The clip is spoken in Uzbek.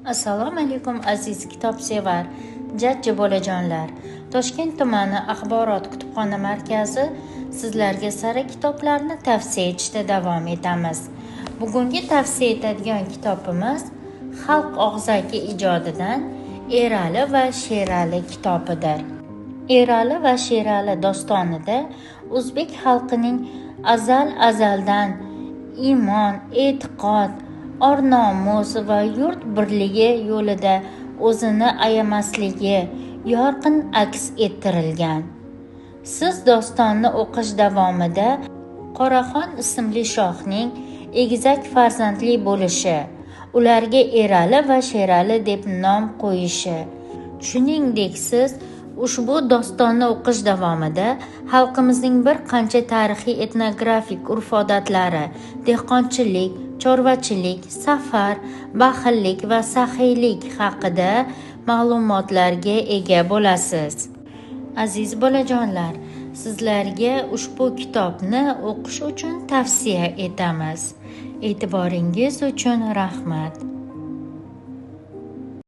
Assalomu alaykum, aziz kitobsevar jajji bolajonlar. Toshkent tumani axborot kutubxona markazi sizlarga sara kitoblarni tavsiya etishda davom etamiz. Bugungi tavsiya etadigan kitobimiz xalq og'zaki ijodidan Erali va Sherali kitobidir. Erali va Sherali dostonida o'zbek xalqining azal-azaldan iymon, e'tiqod, or-nomus va yurt birligi yo'lida o'zini ayamasligi yorqin aks ettirilgan. Siz dostonni o'qish davomida Qoraxon ismli shohning egizak farzandli bo'lishi, ularga Erali va Sherali deb nom qo'yishi, shuningdek siz ushbu dostonni o'qish davomida xalqimizning bir qancha tarixiy etnografik urf-odatlari, dehqonchilik, chorvachilik, safar, baxillik va saxiylik haqida ma'lumotlarga ega bo'lasiz. Aziz bolajonlar, sizlarga ushbu kitobni o'qish uchun tavsiya etamiz. E'tiboringiz uchun rahmat.